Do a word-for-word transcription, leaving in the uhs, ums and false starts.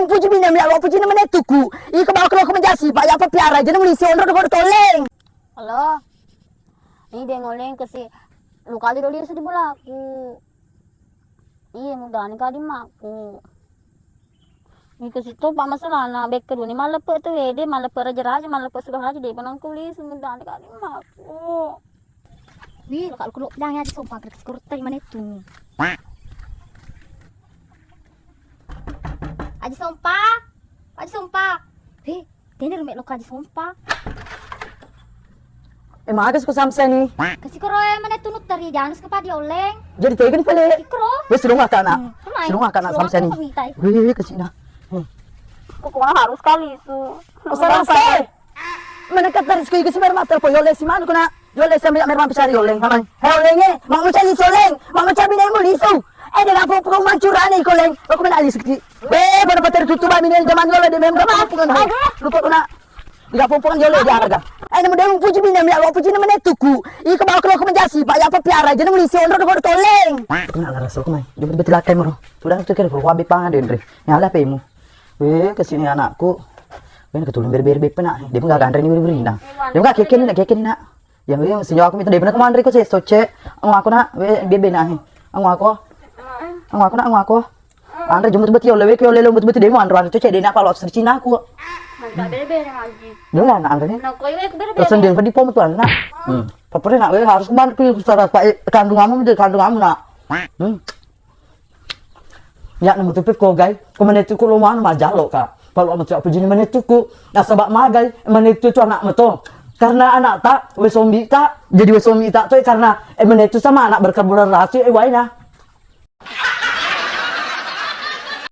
Puji bina mi Allah, puji na menettuku. Iko bawa kelo ko menjasi, Pak, ya apa piara, jadi muli sionro ko toleng. Halo. Ini dia ngoleng ke si, lu kali doli sedih bolaku. Iya, mudani kali makku. Iko situ, Pak, masalahna, bekke duni malleppe tu, wede, malleppe raja-raja, malleppe sudah raja, deh, benang kulis, mudani kali makku. Wih, kalau kulo jangan aja sompang, kena sekurta di mana itu. Aji Sompa, Aji Sompa. Heh, tene rumah lo Aji Sompa. Eh, magas ko Samseni. Kasi koro e mana tunut tari janus ke padi oleng. Jadi tega ni pale. Ikro. Wes, sirunga kana. Hmm, rumah. Sirunga kana Samseni. Wih, kasi na. Hmm. Kok harus kali su. Usah rasa. Mana kata rizki itu si mermata po yole si mana kuna. Yole si mermata pisari yole. Hai oleng e, mau mencari soleng, mau mencari bini mau lisu. Eh, dia lapor pukul mancurane iko leng. Aku mana alis kecil. Weh, pada pater tutup bami ni zaman dulu dia memang kampung kan. Lupa kena. Di kampung kan dia oleh dia harga. Eh, namu dia puji bina mi Allah puji namanya tuku. Iko bawa kelo ko menjasi, Pak, ya apa piara, jadi muli sionro ko toleng. Kena ngarasa kemai. Dia betul betul akai moro. Sudah tu kira ko wabi pangan dendre. Nyala pemu. Weh, kesini anakku. Weh, ketulung beri-beri bepe nak. Dia enggak gandreng beri-beri nah. Dia enggak keke ni nak, keke ni nak. Ya, weh, sejauh aku minta dia benar kemana ko sih, soce. Ang aku nak, weh, bebe nah. Ang aku. Ang aku nak, ang aku. Anre jumut beti oleh weh, oleh jumut beti dia mau anre, anre cocok dia nak kalau Cina aku. Mantap bebe lagi. Dia lah nak anre ni. Nak kau weh bebe. Terus dia di pom tuan nak. Hmm. Papa nak weh harus kemana tu saudara Pak, kandung kamu, kandung kamu nak. Hmm. Ya, namu tu piko gai, ko menettuku lo manu majalo ka. Palo amat apa jini menettuku. Nasaba magai, menettu tu anak meto. Karena anak tak, wesombi tak, jadi wesombi tak tu, eh, karena, eh, menettu sama anak berkebulan rasi, eh, waina.